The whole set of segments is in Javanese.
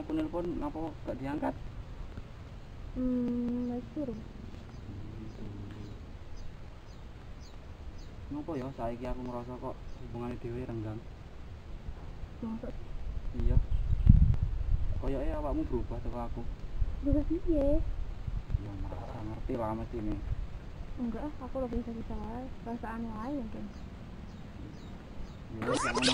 aku nelpon ngapa gak diangkat? Wis turu. Ngopo ya saiki aku ngerasa kok hubungane dhewe renggang. Mosok? Iya. Koyoke awakmu berubah teko aku. Berubah piye? Ya merasa ngerti lah mesti ini. Enggak, aku lebih bisa-bisa wae. Perasaan wae mungkin. Ya wis ngono.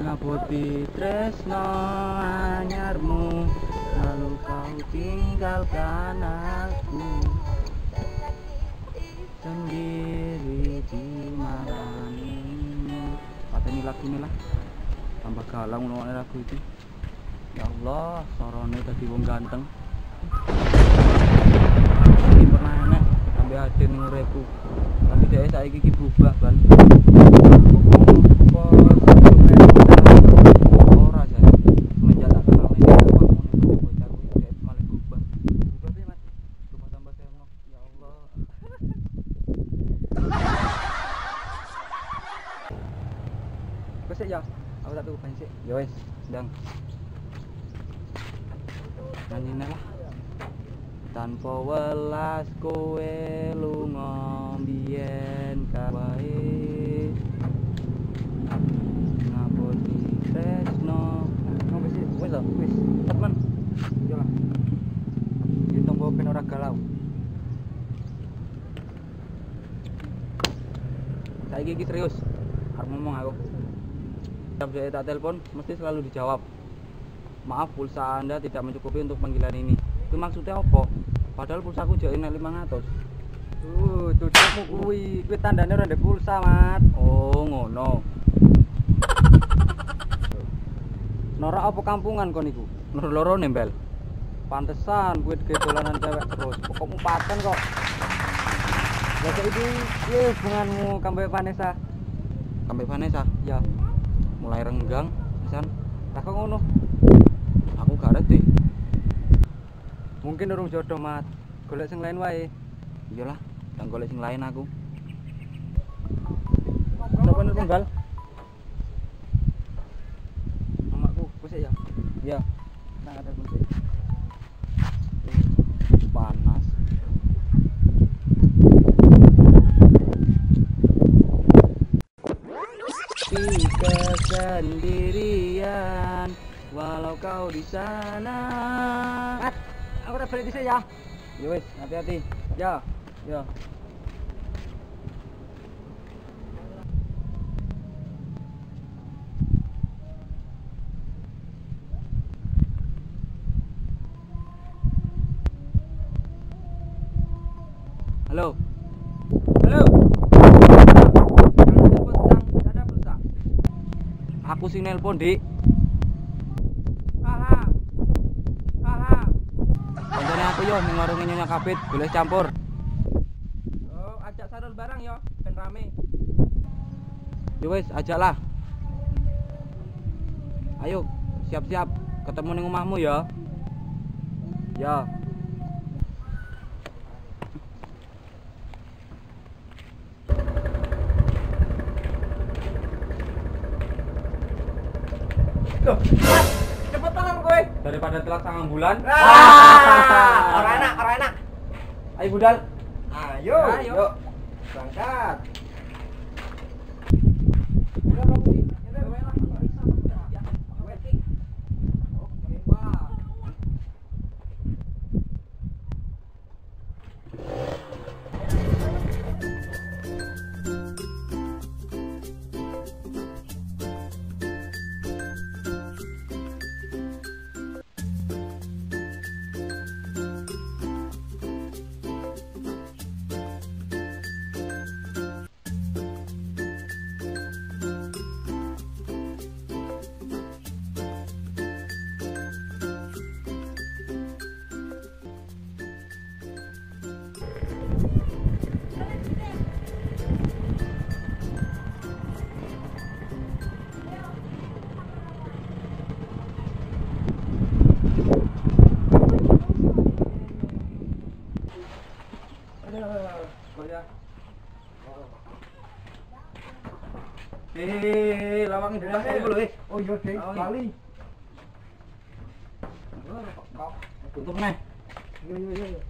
Ngapoti tresno anyarmu, lalu kau tinggalkan aku sendiri di malam ini. Pateni lagune lah, tambah galau ngrungokne lagu iki. Ya Allah, sorone dadi wong ganteng. Iki pernah enek sampe ade ning uripku. Tapi dhek saiki iki berubah, Ban. Ya, aku tak tuku banyu sik. Ya wis, ndang. Nanyine lah. Tanpa welas kowe lunga mbiyen kawae. Ngapoti tresno. Ngombe sik, wis to, wis. Temen. Yo lah. Yen tombo ben ora galau. Saiki iki serius. Arep ngomong aku. Setiap saya tak telepon mesti selalu dijawab, maaf pulsa Anda tidak mencukupi untuk panggilan ini. Itu maksudnya apa? Padahal pulsaku jauh naik 500. Dudukmu kuwi, kuwi tandane ora ndek pulsa, Mat. Oh, ngono. Norak apa kampungan kon iku? Loro-loro nembel. Pantesan kuwi digawe dolanan cewek terus. Pokokmu paten kok. Lah saiki piye hubunganmu kambe Vanessa? Kambe Vanessa? Ya. Mulai renggang, pisan. Lah kok ngono? Aku gak ngerti. Mungkin urung jodoh, Mat. Golek sing lain wae. Iyalah, ndang golek sing lain aku. Sopo nelpon, Bal? Mamaku, sik ya. Iya. Nang ada sik. Panas. Kesendirian walau kau di sana. Mat, aku tak balik dhisik ya. Ya wis, hati-hati. Ya, ya. Halo. Halo. Aku sing nelpon, Dik. Aha. Aha. Koncone aku yo ning warunge Nyonya Kabit, golek campur. Oh, ajak sarul barang yo, ben rame. Yo wis, ajaklah. Ayo, siap-siap ketemu ning omahmu ya. Ya. Loh, Mas, cepetan kowe. Daripada telat sangang bulan. Ah, ora enak, ora enak. Ayo budal. Ayo, ayo. Berangkat. Rewangi buka iku lho, wis. Oh iya, Ding. Lali. Tutup neh. Iya iya iya.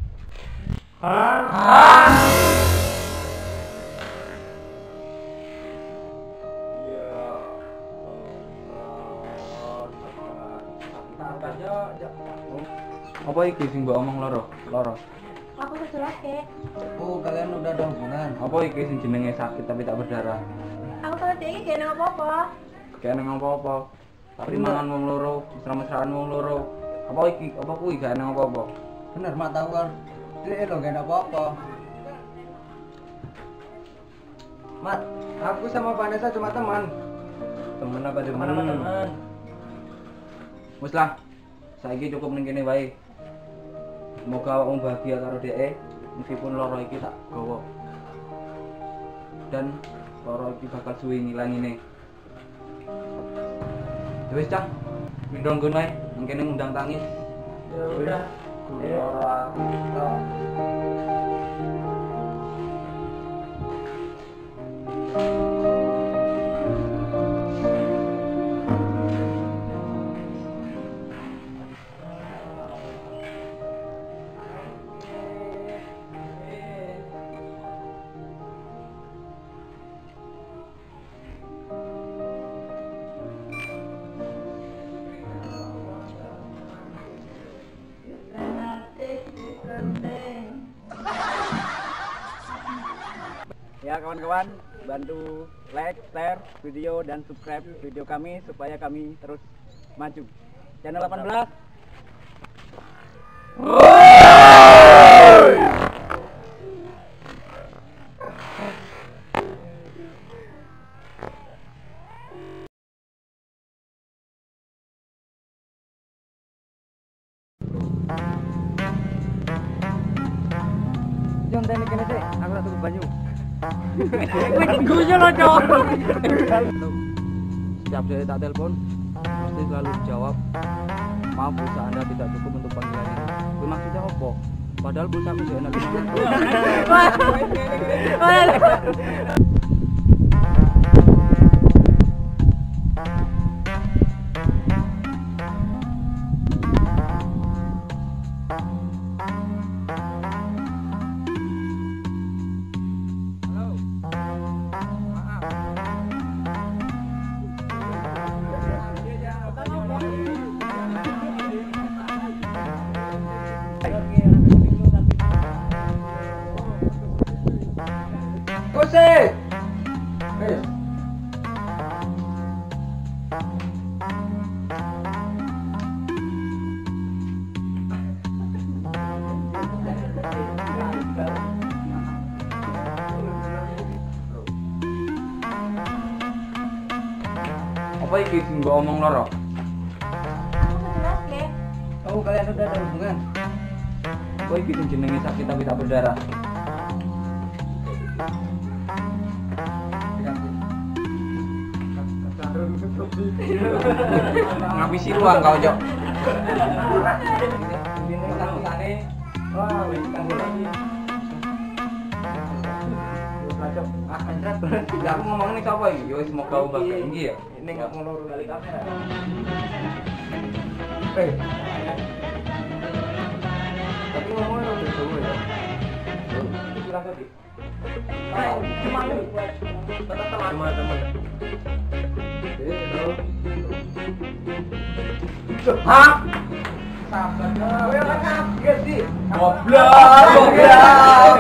Apa iki sing mbok omong loro? Loro. Aku kejelaske. Oh, kalian udah ada hubungan. Apa iki sing jenenge sakit tapi tak berdarah? Aku sama dhek iki gak nang apa-apa. Gak nang apa-apa. Tapi mangan wong loro, mesra-mesraan wong loro. Apa iki? Apa kuwi gak nang apa-apa? Bener, Mak, tahu kan. Dhek lho gak apa-apa. Mat, aku sama Vanessa cuma teman. Temen apa teman? Teman. Wis lah. Saiki cukup ning kene wae. Semoga awakmu bahagia karo dhek meskipun loro iki tak gawa. Dan loro iki bakal suwe ngilangine. Ya wis cah, mindong kono ae, nang kene ngundang tangis. Ya udah. Loro aku tok. Ya kawan-kawan, bantu like, share video dan subscribe video kami supaya kami terus maju. Channel 18. Jangan tanya kene sik, aku tak tuku banyu. Guyu lho, Cok. Setiap saya tak telepon, mesti selalu dijawab, maaf pulsa Anda tidak cukup untuk panggilan ini. Kuwi maksudnya apa? Padahal pulsa aku sih enak. Kose. Wes. Apa iki sing mbok omong loro? Aku kejelaske. Oh, kalian udah ada hubungan. Apa iki sing jenenge sakit tapi tak berdarah? Ngabisi ruang kau, Cok. Lah aku ngomong ini sapa iki? Ya wis semoga bahagia iki ya. Ini enggak ngono kali kamera. Tapi ngomongnya udah jauh ya. Kurang tadi. Cuma teman. Hah? Sabar. Kowe ora kaget sih. Goblok. Goblok.